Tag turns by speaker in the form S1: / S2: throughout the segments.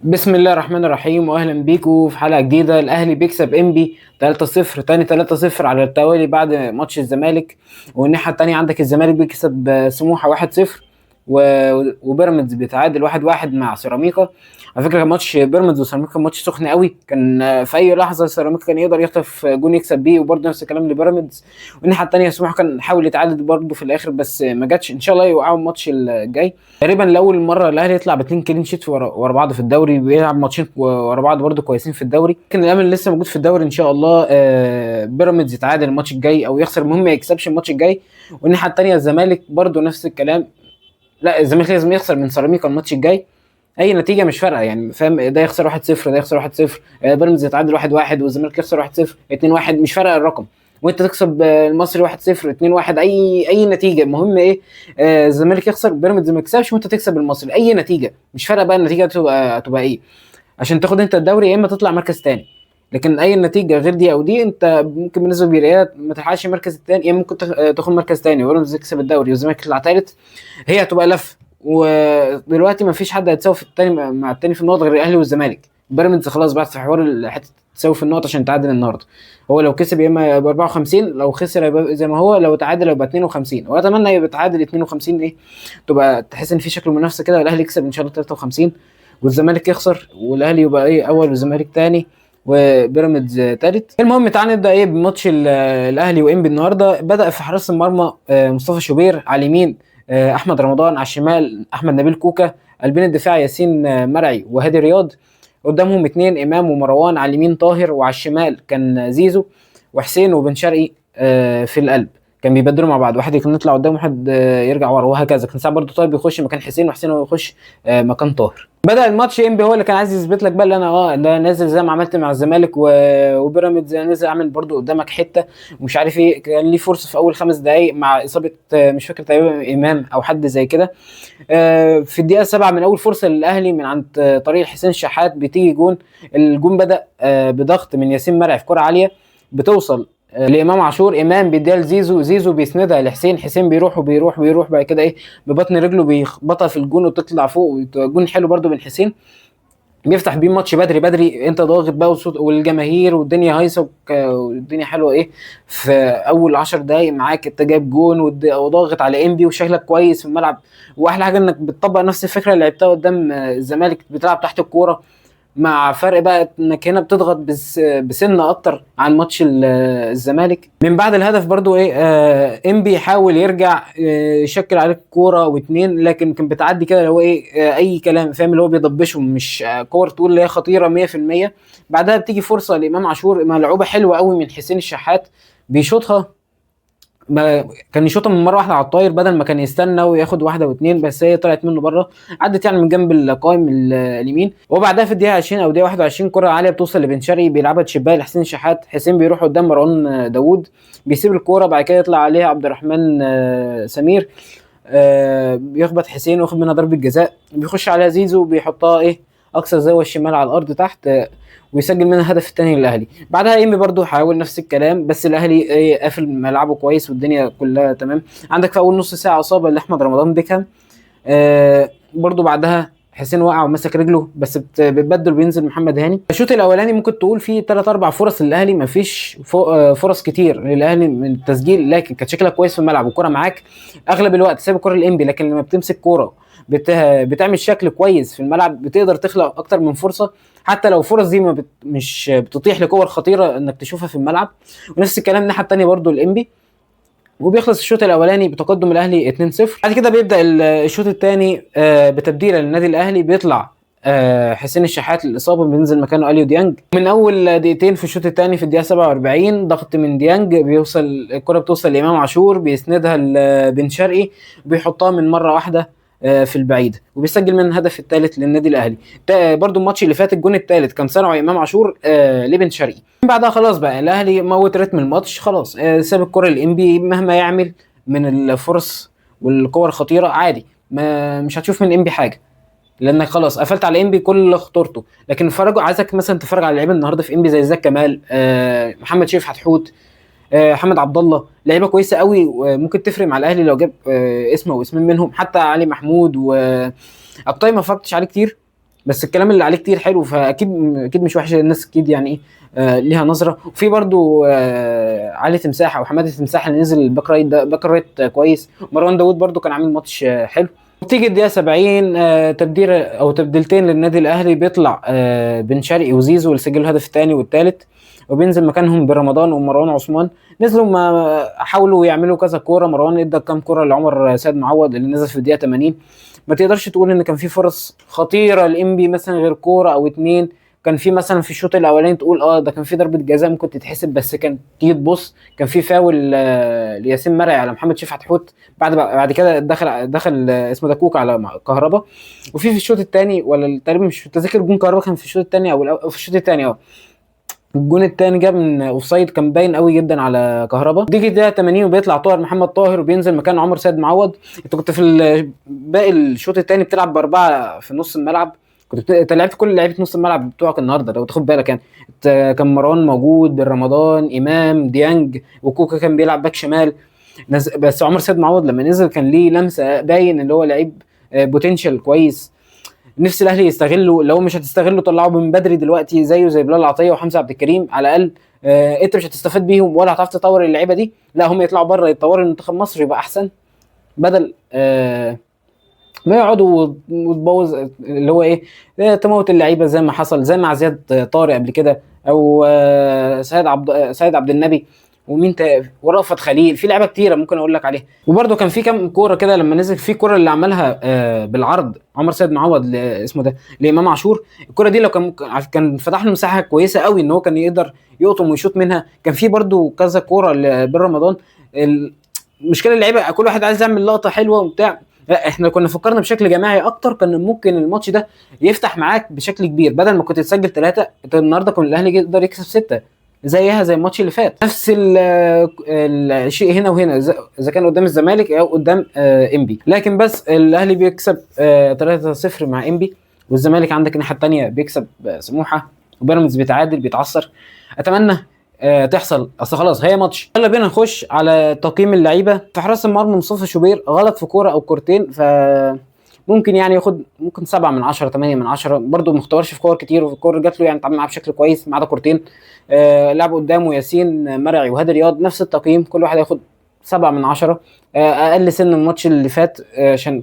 S1: بسم الله الرحمن الرحيم، واهلا بيكم في حلقة جديدة. الاهلي بيكسب انبي 3-0، تاني 3-0 على التوالي بعد ماتش الزمالك. والناحية التانية عندك الزمالك بيكسب سموحه 1-0، وبيراميدز بيتعادل 1-1 مع سيراميكا. على فكرة ماتش بيراميدز وسيراميكا ماتش سخن قوي، كان في اي لحظة سيراميكا كان يقدر يخطف جون يكسب بيه، وبرده نفس الكلام لبيراميدز. والناحية التانية سموحه كان حاول يتعادل برده في الاخر بس ما جاتش. ان شاء الله يوقعوا الماتش الجاي. تقريبا لاول مرة الاهلي يطلع باتنين clean sheet ورا بعض في الدوري، بيلعب ماتشين ورا بعض برده كويسين في الدوري، لكن الامل لسه موجود في الدوري ان شاء الله. بيراميدز يتعادل الماتش الجاي او يخسر، المهم ما يكسبش الماتش الجاي. والناحية التانية الزمالك برده نفس الكلام، لا الزمالك لازم يخسر من سيراميكا الماتش الجاي، اي نتيجة مش فارقه يعني، فاهم؟ ده يخسر 1-0، ده يخسر 1-0، بيراميدز يتعادل 1-1 والزمالك يخسر 1-0، 2-1، مش فارقه الرقم. وانت تكسب المصري 1-0، 2-1، اي نتيجة، المهم ايه؟ الزمالك يخسر، بيراميدز ما يكسبش، وانت تكسب المصري، اي نتيجة مش فارقه بقى النتيجة تبقى ايه، عشان تاخد انت الدوري يا اما تطلع مركز تاني. لكن اي نتيجة غير دي او دي انت ممكن بالنسبة للريال ما تلحقش المركز الثاني، يعني ممكن تاخد مركز ثاني وبيراميدز يكسب الدوري والزمالك يطلع ثالث، هي هتبقى لف. ودلوقتي ما فيش حد هيتساوي في الثاني مع الثاني في النقط غير الاهلي والزمالك. بيراميدز خلاص بعد في حوار حتة تساوي في النقط عشان تعادل النهارده، هو لو كسب يا اما يبقى 54، لو خسر يبقى زي ما هو، لو تعادل يبقى 52، واتمنى يبقى تعادل 52، ايه تبقى تحس ان في شكل منافسه كده، والاهلي يكسب ان شاء الله 53 والزمالك يخسر، والاهلي يبقى ايه اول والزمالك ثاني وبيراميدز ثالث. المهم تعالى نبدا ايه بماتش الاهلي وانبي النهارده. بدا في حراسة المرمى مصطفى شوبير، على اليمين احمد رمضان، على الشمال احمد نبيل كوكا، قلبين الدفاع ياسين مرعي وهادي رياض، قدامهم اثنين امام ومروان، على اليمين طاهر وعلى الشمال كان زيزو وحسين وبن شرقي في القلب، كان بيبدلوا مع بعض، واحد كان يطلع قدام واحد يرجع ورا وهكذا. كان ساعات برضه طاهر بيخش مكان حسين وحسين هو يخش مكان طاهر. بدا الماتش انبي هو اللي كان عايز يثبت لك بقى اللي انا ده نازل زي ما عملت مع الزمالك وبيراميدز، نازل عامل برضه قدامك حتة ومش عارف ايه. كان ليه فرصة في اول 5 دقائق مع اصابه مش فاكر تقريبا امام او حد زي كده. في الدقيقة 7 من اول فرصة للاهلي من عند طريق حسين شحات بتيجي جون. الجون بدا بضغط من ياسين مرعي في كره عالية بتوصل لامام عاشور، امام بيديها لزيزو، زيزو بيسندها لحسين، حسين بيروح وبيروح وبيروح بعد كده ايه ببطن رجله بيخبطها في الجون وتطلع فوق، جون حلو برده من حسين، بيفتح بيه الماتش بدري بدري. انت ضاغط بقى وصوت والجماهير والدنيا هايصه والدنيا حلوة ايه في اول 10 دقايق معاك، انت جايب جون وضاغط على انبي وشكلك كويس في الملعب. واحلى حاجة انك بتطبق نفس الفكرة اللي لعبتها قدام الزمالك، بتلعب تحت الكورة، مع فرق بقى انك هنا بتضغط بسنة اكتر عن ماتش الزمالك. من بعد الهدف برضو ايه انبي حاول يرجع يشكل عليك كورة واتنين، لكن كان بتعدي كده اللي هو ايه اي كلام، فاهم؟ اللي هو بيضبشه، مش كور تقول اللي هي خطيرة 100%. بعدها بتيجي فرصة لامام عاشور ملعوبه حلوة قوي من حسين الشحات، بيشوطها، ما كان يشوطها من مرة واحدة على الطاير بدل ما كان يستنى وياخد واحدة واثنين، بس هي طلعت منه بره، عدت يعني من جنب القائم اليمين. وبعدها في الدقيقة 20 او الدقيقة 21 كره عالية بتوصل لبن شرقي، بيلعبها تشبايه لحسين شحات، حسين بيروح قدام مروان داوود بيسيب الكورة، بعد كده يطلع عليها عبد الرحمن سمير، بيخبط حسين وياخد منها ضربه جزاء، بيخش عليها زيزو بيحطها ايه اقصى زاوية الشمال على الارض تحت، ويسجل منها الهدف الثاني للاهلي. بعدها انبي برضو حاول نفس الكلام، بس الاهلي ايه قافل ملعبه كويس والدنيا كلها تمام. عندك في اول نص ساعة اصابه لاحمد رمضان بيكهام، برضو بعدها حسين وقع ومسك رجله، بس بتبدل وبينزل محمد هاني. الشوط الاولاني ممكن تقول فيه 3-4 فرص للاهلي، مفيش فرص كتير للاهلي من التسجيل، لكن كانت شكلها كويس في الملعب والكره معاك اغلب الوقت، سايب الكره لانبي، لكن لما بتمسك كورة بتعمل شكل كويس في الملعب، بتقدر تخلق اكتر من فرصة، حتى لو الفرص دي ما مش بتتيح لكور خطيرة انك تشوفها في الملعب. ونفس الكلام الناحية الثانية برضو الانبي. وبيخلص الشوط الاولاني بتقدم الاهلي 2-0. بعد كده بيبدا الشوط الثاني بتبديله للنادي الاهلي، بيطلع حسين الشحات للاصابة، بينزل مكانه اليو ديانج. من اول دقيقتين في الشوط الثاني في الدقيقة 47 ضغط من ديانج، الكره بتوصل لامام عاشور، بيسندها لبن شرقي، بيحطها من مرة واحدة في البعيدة، وبيسجل من الهدف الثالث للنادي الاهلي. برضو الماتش اللي فات الجون الثالث كان صنعه امام عاشور لبن شرقي. بعدها خلاص بقى الاهلي موت رتم الماتش خلاص، ساب الكره لانبي مهما يعمل من الفرص والكور الخطيرة عادي، ما مش هتشوف من انبي حاجة، لانك خلاص قفلت على انبي كل خطورته. لكن فرجوا، عايزك مثلا تتفرج على لعيبة النهارده في انبي زي زكي كمال، محمد شريف حتحوت، محمد عبد الله، لعيبة كويسة قوي وممكن تفرق مع الاهلي لو جاب اسم او اسمين منهم. حتى علي محمود و الطاي ما فرقتش عليه كتير، بس الكلام اللي عليه كتير حلو، فاكيد اكيد مش وحش، الناس اكيد يعني ايه ليها نظره. وفي برضو علي تمساح او حمادة تمساح اللي نزل ال back right، ده back right كويس. مروان داوود برضو كان عامل ماتش حلو. بتيجي الدقيقة 70 تبديل او تبديلتين للنادي الاهلي، بيطلع بن شرقي وزيزو اللي سجلوا الهدف الثاني والثالث، وبينزل مكانهم برمضان ومروان عثمان. نزلوا ما حاولوا يعملوا كذا كورة، مروان ادى كام كورة لعمر سيد معوض اللي نزل في الدقيقة 80. ما تقدرش تقول ان كان في فرص خطيرة لانبي مثلا غير كورة او اتنين. كان في مثلا في الشوط الاولاني تقول ده كان في ضربه جزاء ممكن تتحسب، بس كان تيجي تبص كان في فاول لياسين مرعي على محمد شفعت حوت، بعد كده دخل اسمه ده كوكا على كهربا. وفي الشوط الثاني ولا تقريبا مش متذكر جون كهربا كان في الشوط الثاني او في الشوط الثاني الجون الثاني جاب من offside كان باين قوي جدا على كهربا. دي الدقيقة 80 وبيطلع طاهر محمد طاهر وبينزل مكان عمر سيد معوض. انت كنت في باقي الشوط الثاني بتلعب باربعة في نص الملعب، كنت انت لعبت كل لعيبة نص الملعب بتوعك النهارده لو تاخد بالك يعني. كان مروان موجود، بن رمضان، امام، ديانج، وكوكا كان بيلعب باك شمال. بس عمر سيد معوض لما نزل كان ليه لمسه، باين اللي هو لعيب potential كويس، نفس الاهلي يستغله. لو مش هتستغله طلعه من بدري دلوقتي، زيه زي بلال عطية وحمزة عبد الكريم على الاقل. انت مش هتستفاد بيهم ولا هتعرف تطور اللعيبة دي، لا هم يطلعوا بره يتطوروا لمنتخب مصر يبقى احسن، بدل ما يقعدوا وتبوظ اللي هو ايه تموت اللعيبة زي ما حصل زي مع زياد طارق قبل كده، او سيد عبد النبي ومين ورأفت خليل. في لعيبة كتيرة ممكن اقول لك عليها. وبرده كان في كام كورة كده لما نزل، في كورة اللي عملها بالعرض عمر سيد معوض اسمه ده لامام عاشور، الكورة دي لو كان فتح له مساحة كويسة قوي ان هو كان يقدر يقطم ويشوط منها. كان في برده كذا كورة لبن رمضان. المشكلة اللعيبة كل واحد عايز يعمل لقطة حلوة وبتاع، لا احنا كنا فكرنا بشكل جماعي اكتر، كان ممكن الماتش ده يفتح معاك بشكل كبير. بدل ما كنت تسجل 3 انت النهارده كان الاهلي يقدر يكسب 6 زيها زي الماتش اللي فات. نفس الشيء هنا وهنا، اذا كان قدام الزمالك او قدام انبي. لكن بس الاهلي بيكسب 3-0 مع انبي، والزمالك عندك الناحية الثانية بيكسب سموحه، وبيراميدز بيتعادل بيتعثر. اتمنى تحصل، اصل خلاص هي ماتش. يلا بينا نخش على تقييم اللعيبة. في حراس المرمى مصطفى شوبير غلط في كورة او كورتين، ف ممكن يعني ياخد ممكن 7 من 10 8 من 10. برده ما اختارش في كور كتير، وفي الكور جات له يعني اتعامل معاه بشكل كويس ما عدا كورتين. لعب قدامه ياسين مرعي وهادي رياض نفس التقييم، كل واحد هياخد 7 من 10، اقل سن الماتش اللي فات، عشان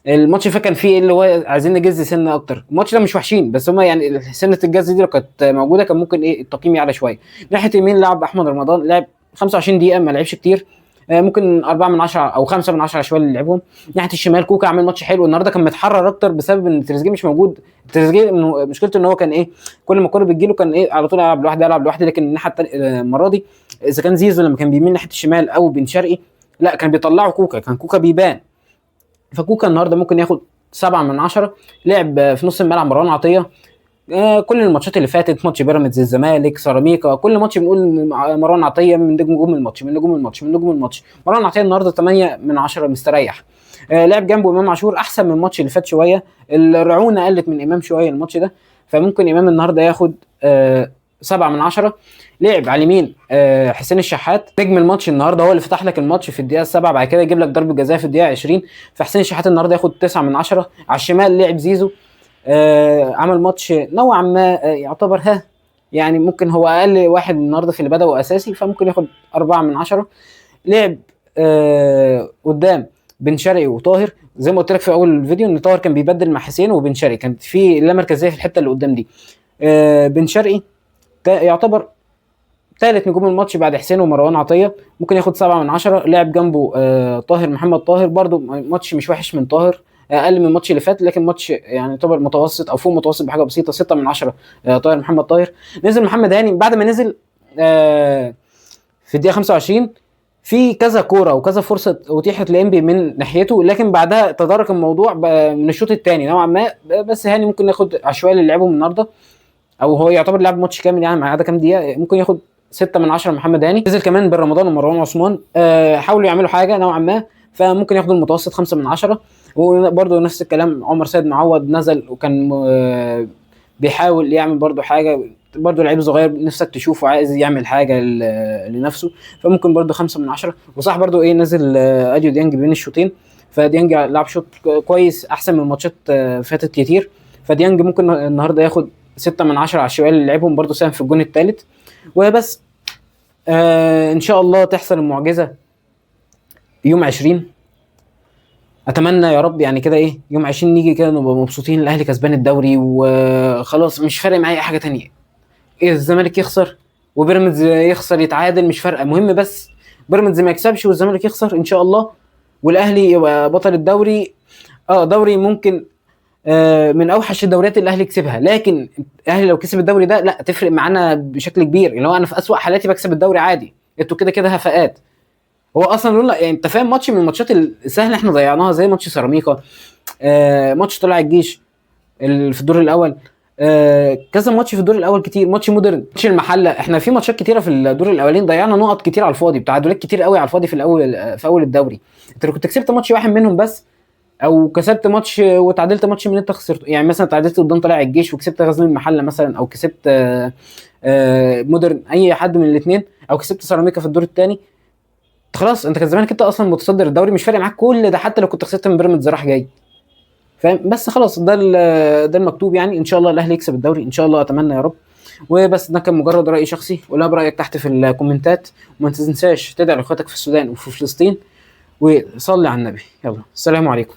S1: الماتش اللي فات كان فيه اللي هو عايزين نجز سنة اكتر. الماتش ده مش وحشين، بس هما يعني سنة الجز دي لو كانت موجودة كان ممكن ايه التقييم يعلى شوية. ناحية يمين لعب احمد رمضان، لعب 25 دقيقة ما لعبش كتير، ممكن 4 من 10 او 5 من 10 شوية اللي لعبهم. ناحية الشمال كوكا عمل ماتش حلو النهارده، كان متحرر اكتر بسبب ان تريزيجيه مش موجود. تريزيجيه مشكلته ان هو كان ايه كل ما الكورة بتجيله كان ايه على طول العب لوحده العب لوحده. لكن الناحية المرة دي اذا كان زيزو لما كان بيميل ناحية الشمال او بن شرقي لا كان بيطلعه كوكا، كان كوكا بيبان. فكوكا النهارده ممكن ياخد 7 من 10. لعب في نص الملعب مروان عطية، كل الماتشات اللي فاتت ماتش بيراميدز الزمالك سيراميكا كل ماتش بنقول مروان عطية من نجوم الماتش من نجوم الماتش من نجوم الماتش. مروان عطية النهارده 8 من 10 مستريح. لعب جنبه امام عاشور احسن من الماتش اللي فات شوية، الرعونه قلت من امام شوية الماتش ده، فممكن امام النهارده ياخد 7 من 10. لعب على اليمين حسين الشحات نجم الماتش النهارده، هو اللي فتح لك الماتش في الدقيقة 7، بعد كده يجيب لك ضربه جزاء في الدقيقة 20، فحسين الشحات النهارده ياخد 9 من 10. على الشمال لعب زيزو، عمل ماتش نوعا ما يعتبر ها يعني ممكن هو اقل واحد النهارده في اللي بدأوا اساسي، فممكن ياخد 4 من 10. لعب قدام بن شرقي وطاهر، زي ما قلت لك في اول الفيديو ان طاهر كان بيبدل مع حسين وبن شرقي، كانت في لا مركزية في الحتة اللي قدام دي. بن شرقي يعتبر ثالث نجوم الماتش بعد حسين ومروان عطية، ممكن ياخد 7 من 10. لعب جنبه طاهر محمد طاهر، برده ماتش مش وحش من طاهر، اقل من الماتش اللي فات لكن ماتش يعني يعتبر متوسط او فوق متوسط بحاجة بسيطة، 6 من 10 طاهر محمد طاهر. نزل محمد هاني بعد ما نزل في الدقيقة 25 في كذا كورة وكذا فرصة اتيحت لانبي من ناحيته، لكن بعدها تدارك الموضوع من الشوط الثاني نوعا ما. بس هاني ممكن ياخد عشوائي اللي لعبهم النهارده، او هو يعتبر لعب ماتش كامل يعني ما عدا كام دقيقة، ممكن ياخد 6 من 10 محمد هاني. نزل كمان بن رمضان ومروان عثمان، حاولوا يعملوا حاجة نوعا ما، فممكن ياخدوا المتوسط 5 من 10. وبرده نفس الكلام عمر سيد معوض نزل وكان بيحاول يعمل برده حاجة، برده لعيب صغير نفسك تشوفه عايز يعمل حاجة لنفسه، فممكن برده 5 من 10. وصح برده ايه نزل اديو ديانج بين الشوطين، فديانج لعب شوط كويس احسن من ماتشات فاتت كتير، فديانج ممكن النهارده ياخد 6 من 10 على الشويه اللي لعبهم، برده ساهم في الجون الثالث وبس. ان شاء الله تحصل المعجزة يوم 20، اتمنى يا رب يعني كده ايه يوم 20 نيجي كده نبقى مبسوطين، الاهلي كسبان الدوري وخلاص، مش فارق معايا اي حاجة تانية. الزمالك يخسر وبيراميدز يخسر يتعادل مش فارقه، المهم بس بيراميدز ما يكسبش والزمالك يخسر ان شاء الله، والاهلي يبقى بطل الدوري. دوري ممكن من اوحش الدوريات اللي الاهلي كسبها، لكن الاهلي لو كسب الدوري ده لا تفرق معانا بشكل كبير. اللي هو انا في اسوأ حالاتي بكسب الدوري عادي، انتوا كده كده هفقات. هو اصلا لولا يعني انت فاهم، ماتش من الماتشات السهلة احنا ضيعناها زي ماتش سيراميكا، ماتش طلع الجيش في الدور الاول، كذا ماتش في الدور الاول كتير، ماتش مودرن، ماتش المحلة، احنا في ماتشات كتيرة في الدور الاولين ضيعنا نقط كتير على الفاضي، تعادلات كتير قوي على الفاضي في الاول، في اول الدوري. انت لو كنت كسبت ماتش واحد منهم بس، او كسبت ماتش وتعادلت ماتش من انت خسرته، يعني مثلا تعادلت قدام طلائع الجيش وكسبت غزل المحلة مثلا، او كسبت مودرن، اي حد من الاثنين، او كسبت سيراميكا في الدور الثاني، خلاص انت كان زمانك انت اصلا متصدر الدوري، مش فارق معاك كل ده، حتى لو كنت خسرت من بيراميدز راح جاي، فاهم؟ بس خلاص ده المكتوب يعني. ان شاء الله الاهلي يكسب الدوري ان شاء الله، اتمنى يا رب. وبس ده كان مجرد راي شخصي، قولها برايك تحت في الكومنتات، وما تنساش تدعي لاخواتك في السودان وفي فلسطين، وصلي على النبي. يلا السلام عليكم.